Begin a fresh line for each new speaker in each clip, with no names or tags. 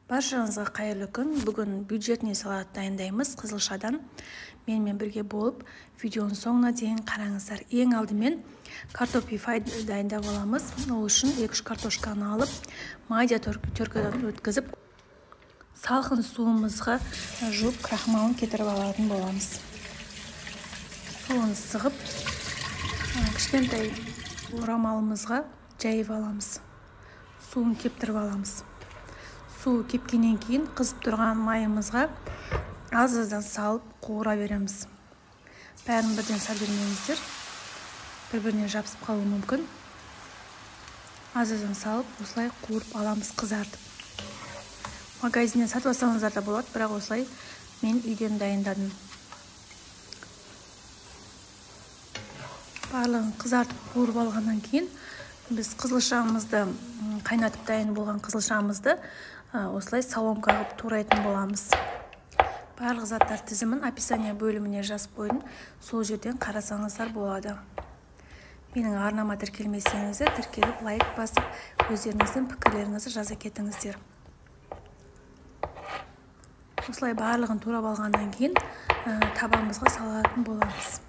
Баршаңызға қайырлы күн. Бүгін бюджетный салат дайындаймыз қызылшадан. Менімен бірге болып, видеоның соңына дейін қараңыздар. Ең алдымен картоп фай дайындап аламыз. Ол үшін 2-3 картошканы алып, майда теркадан өткізіп, салқын суымызға жуып, крахмалын кетіріп алатын боламыз. Суын сығып, кішкентай орамалымызға жайып аламыз. Суын кептіріп аламыз. Су кепкеннен кейін қызып тұрған майымызға аз-аздан салып қуыра береміз. Бәрін бірден сала бермеңіздер. Бір-біріне жабысып қалуы мүмкін. Аз-аздан салып, осылай қуырып аламыз қызартып. Магазиннен сатып алсаңыздар да болады, бірақ осылай мен үйден дайындадым. Барлығын қызартып қуырып алғаннан кейін біз қызылшамызды, қайнатып дайын болған қызылшамызды осылай соломка қылып турайтын боламыз. Барлық заттар тізімін описание бөліміне жазып қойдым. Сол жерден қарасаңыздар болады. Менің арнама тіркелмесеңіздер, тіркеліп, лайк басып, өздеріңіздің пікірлеріңізді жаза кетіңіздер. Осылай барлығын турап алғаннан кейін табамызға салатын боламыз.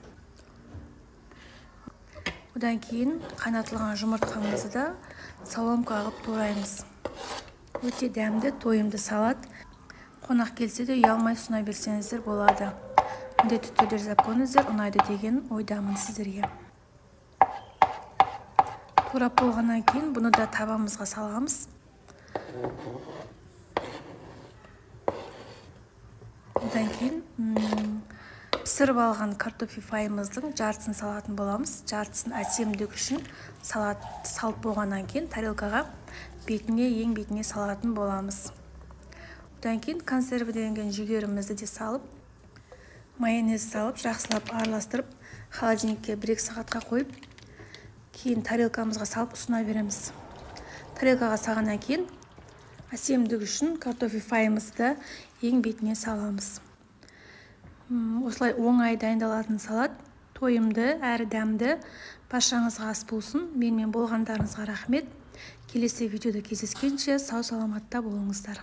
Одан кейін қайнатылған жұмыртқамызды да соломка қылып тураймыз. Өте дәмді, тойымды салат. Қонақ келсе де ұялмай ұсына берсеңіздер болады. Міндетті түрде жасап көріңіздер, ұнайды деген ойдамын сіздерге. Турап болғаннан кейін бұны да табамызға саламыз. Одан кейін пісіріп алған картофель файымыздың жартысын салатын боламыз. Жартысын әсемдік үшін салат салып болғаннан кейін тарелкаға бетіне, ең бетіне салатын боламыз. Одан кейін консервіленген жүгерімізді де салып, майонез салып, жақсылап араластырып, холодильникке 1-2 сағатқа қойып, кейін тарелкамызға салып ұсына береміз. Тарелкаға салғаннан кейін әсемдік үшін картофель файымызды ең бетіне саламыз. Осылай оңай дайындалатын салат, тойымды әрі дәмді. Баршаңызға ас болсын. Менімен болғандарыңызға рахмет. Келесі видеода кездескенше сау саламатта болыңыздар.